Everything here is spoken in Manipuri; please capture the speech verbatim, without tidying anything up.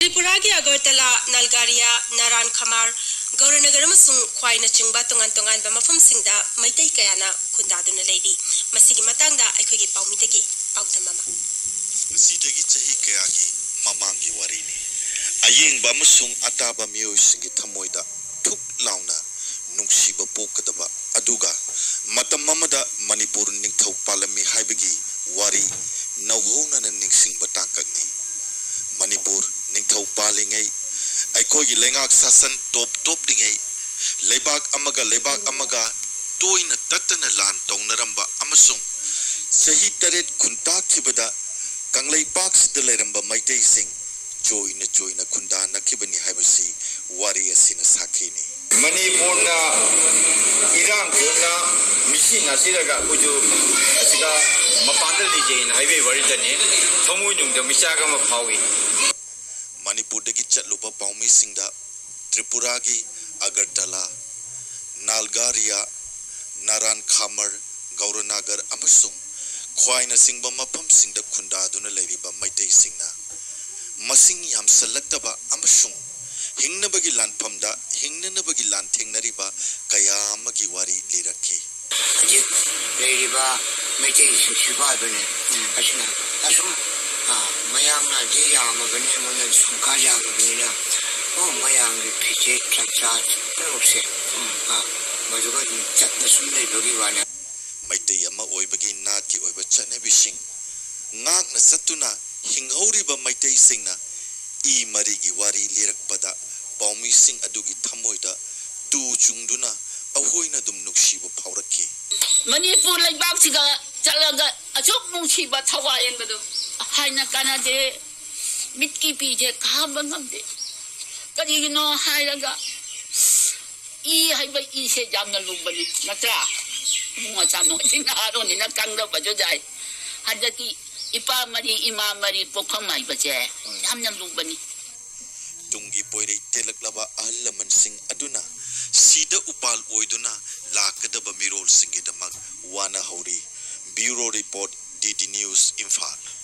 ꯇ꯭ꯔꯤꯄꯨꯔꯥꯒꯤ ꯑꯒꯔꯇꯂꯥ, ꯅꯥꯜꯒꯥꯔꯤꯌꯥ, ꯅꯥꯔꯥꯟ ꯈꯥꯃꯥꯔ, ꯒꯧꯔꯅꯒꯔ ꯑꯃꯁꯨꯡ ꯈ꯭ꯋꯥꯏꯅꯆꯤꯡꯕ ꯇꯣꯉꯥꯟ ꯇꯣꯉꯥꯟꯕ ꯃꯐꯝꯁꯤꯡꯗ ꯃꯩꯇꯩ ꯀꯌꯥꯅ ꯈꯨꯟꯗꯥꯗꯨꯅ ꯂꯩꯔꯤ꯫ ꯃꯁꯤꯒꯤ ꯃꯇꯥꯡꯗ ꯑꯩꯈꯣꯏꯒꯤ ꯄꯥꯎꯃꯤꯗꯒꯤ ꯄꯥꯎꯗꯝ ꯑꯃ꯫ ꯉꯁꯤꯗꯒꯤ ꯆꯍꯤ ꯀꯌꯥꯒꯤ ꯃꯃꯥꯡꯒꯤ ꯋꯥꯔꯤꯅꯤ꯫ ꯑꯌꯦꯡꯕ ꯑꯃꯁꯨꯡ ꯑꯇꯥꯕ ꯃꯤꯑꯣꯏꯁꯤꯡꯒꯤ ꯊꯃꯣꯏꯗ ꯊꯨꯛ ꯂꯥꯎꯅ ꯅꯨꯡꯁꯤꯕ ꯄꯣꯛꯀꯗꯕ, ꯑꯗꯨꯒ ꯃꯇꯝ ꯑꯃꯗ ꯃꯅꯤꯄꯨꯔ ꯅꯤꯡꯊꯧ ꯄꯥꯜꯂꯝꯃꯤ ꯍꯥꯏꯕꯒꯤ ꯋꯥꯔꯤ ꯅꯧꯍꯧꯅꯅ ꯅꯤꯡꯁꯤꯡꯕ ꯇꯥꯡꯀꯛꯅꯤ꯫ ꯃꯅꯤꯄꯨꯔ ꯅꯤꯡꯊꯧ ꯄꯥꯜꯂꯤꯉꯩ, ꯑꯩꯈꯣꯏꯒꯤ ꯂꯩꯉꯥꯛ ꯁꯥꯁꯟ ꯇꯣꯞ ꯇꯣꯞꯂꯤꯉꯩ, ꯂꯩꯕꯥꯛ ꯑꯃꯒ ꯂꯩꯕꯥꯛ ꯑꯃꯒ ꯇꯣꯏꯅ ꯇꯠꯇꯅ ꯂꯥꯟ ꯇꯧꯅꯔꯝꯕ ꯑꯃꯁꯨꯡ ꯆꯍꯤ ꯇꯔꯦꯠ ꯈꯨꯟꯇꯥꯛꯈꯤꯕꯗ ꯀꯪꯂꯩꯄꯥꯛꯁꯤꯗ ꯂꯩꯔꯝꯕ ꯃꯩꯇꯩꯁꯤꯡ ꯆꯣꯏꯅ ꯆꯣꯏꯅ ꯈꯨꯟꯗꯥꯅꯈꯤꯕꯅꯤ ꯍꯥꯏꯕꯁꯤ ꯋꯥꯔꯤ ꯑꯁꯤꯅ ꯁꯥꯈꯤꯅꯤ꯫ ꯃꯅꯤꯄꯨꯔꯅ ꯏꯔꯥꯡ ꯈꯨꯗꯣꯡꯅ ꯃꯤꯁꯤꯡ ꯑꯁꯤꯗꯒ ꯑꯩꯈꯣꯏꯁꯨ ꯑꯁꯤꯗ ꯃꯄꯥꯟꯗ ꯂꯩꯖꯩꯅ ꯍꯥꯏꯕꯒꯤ ꯋꯥꯔꯤꯗꯅꯤ꯫ ꯊꯃꯣꯏꯅꯨꯡꯗ ꯃꯤꯆꯥꯛ ꯑꯃ ꯐꯥꯎꯏ꯫ ꯃꯅꯤꯄꯨꯔꯗꯒꯤ ꯆꯠꯂꯨꯕ ꯄꯥꯎꯃꯤꯁꯤꯡꯗ ꯇ꯭ꯔꯤꯄꯨꯔꯥꯒꯤ ꯑꯒꯔꯇꯂꯥ, ꯅꯥꯜꯒꯥꯔꯤꯌꯥ, ꯅꯥꯔꯥꯟ ꯈꯥꯃꯔ, ꯒꯧꯔꯅꯥꯒꯔ ꯑꯃꯁꯨꯡ ꯈ꯭ꯋꯥꯏꯅꯆꯤꯡꯕ ꯃꯐꯝꯁꯤꯡꯗ ꯈꯨꯟꯗꯥꯗꯨꯅ ꯂꯩꯔꯤꯕ ꯃꯩꯇꯩꯁꯤꯡꯅ ꯃꯁꯤꯡ ꯌꯥꯝꯁꯤꯜꯂꯛꯇꯕ ꯑꯃꯁꯨꯡ ꯍꯤꯡꯅꯕꯒꯤ ꯂꯥꯟꯐꯝꯗ ꯍꯤꯡꯅꯅꯕꯒꯤ ꯂꯥꯟꯊꯦꯡꯅꯔꯤꯕ ꯀꯌꯥ ꯑꯃꯒꯤ ꯋꯥꯔꯤ ꯂꯤꯔꯛꯈꯤ꯫ ꯍꯧꯖꯤꯛ ꯂꯩꯔꯤꯕ ꯃꯩꯇꯩꯁꯤꯡꯁꯤꯕꯨ ꯍꯥꯏꯕꯅꯤ꯫ ꯑꯁꯤꯅ ꯑꯁꯨꯝ, ꯑ, ꯃꯌꯥꯝꯅꯗꯤ ꯌꯥꯝꯃꯕꯅꯤ, ꯃꯣꯏꯅ ꯁꯪꯈꯥ ꯌꯥꯝꯃꯕꯅꯤꯅ, ꯑꯣ, ꯃꯌꯥꯝꯒꯤ ꯐꯤꯖꯦꯠ ꯆꯥꯛꯆꯥ ꯄꯨꯝꯅꯃꯛꯁꯦ, ꯑ, ꯃꯗꯨꯒ ꯑꯗꯨꯝ ꯆꯠꯅ ꯁꯨꯝ ꯂꯩꯕꯒꯤ ꯋꯥꯅꯤ꯫ ꯃꯩꯇꯩ ꯑꯃ ꯑꯣꯏꯕꯒꯤ ꯅꯥꯠꯀꯤ ꯑꯣꯏꯕ ꯆꯠꯅꯕꯤꯁꯤꯡ ꯉꯥꯛꯅ ꯆꯠꯇꯨꯅ ꯍꯤꯡꯍꯧꯔꯤꯕ ꯃꯩꯇꯩꯁꯤꯡꯅ ꯏ ꯃꯔꯤꯒꯤ ꯋꯥꯔꯤ ꯂꯤꯔꯛꯄꯗ ꯄꯥꯎꯃꯤꯁꯤꯡ ꯑꯗꯨꯒꯤ ꯊꯃꯣꯏꯗ ꯇꯨ ꯆꯨꯡꯗꯨꯅ ꯑꯩꯈꯣꯏꯅ ꯑꯗꯨꯝ ꯅꯨꯡꯁꯤꯕ ꯐꯥꯎꯔꯛꯈꯤ꯫ ꯃꯅꯤꯄꯨꯔ ꯂꯩꯕꯥꯛꯁꯤꯒ ꯆꯠꯂꯒ ꯑꯁꯨꯛ ꯅꯨꯡꯁꯤꯕ ꯊꯋꯥꯏ ꯑꯦꯟꯕꯗꯣ ꯍꯥꯏꯅ ꯀꯥꯟꯅꯗꯦ꯫ ꯃꯤꯠꯀꯤ ꯄꯤꯁꯦ ꯈꯥꯝꯕ ꯉꯝꯗꯦ꯫ ꯀꯔꯤꯒꯤꯅꯣ ꯍꯥꯏꯔꯒ ꯏ ꯍꯥꯏꯕ ꯏꯁꯦ ꯌꯥꯝꯅ ꯂꯨꯕꯅꯤ, ꯅꯠꯇ꯭ꯔꯥ? ꯏꯕꯨꯡꯉꯣ ꯆꯥꯅꯣ ꯑꯩꯗꯤ ꯅꯍꯥꯔꯣꯟꯅꯤꯅ ꯈꯪꯗꯕꯁꯨ ꯌꯥꯏ꯫ ꯍꯟꯗꯛꯀꯤ ꯏꯄꯥ ꯃꯔꯤ ꯏꯃꯥ ꯃꯔꯤ ꯄꯣꯛꯐꯝ ꯍꯥꯏꯕꯁꯦ ꯌꯥꯝꯅ ꯂꯨꯕꯅꯤ꯫ ꯇꯨꯡꯒꯤ ꯄꯣꯏꯔꯩ ꯇꯦꯜꯂꯛꯂꯕ ꯑꯍꯜ ꯂꯃꯟꯁꯤꯡ ꯑꯗꯨꯅ ꯁꯤꯗ ꯎꯄꯥꯜ ꯑꯣꯏꯗꯨꯅ ꯂꯥꯛꯀꯗꯕ ꯃꯤꯔꯣꯜꯁꯤꯡꯒꯤꯗꯃꯛ ꯋꯥꯅꯍꯧꯔꯤ꯫ Bureau Report, D D News, Imphal꯫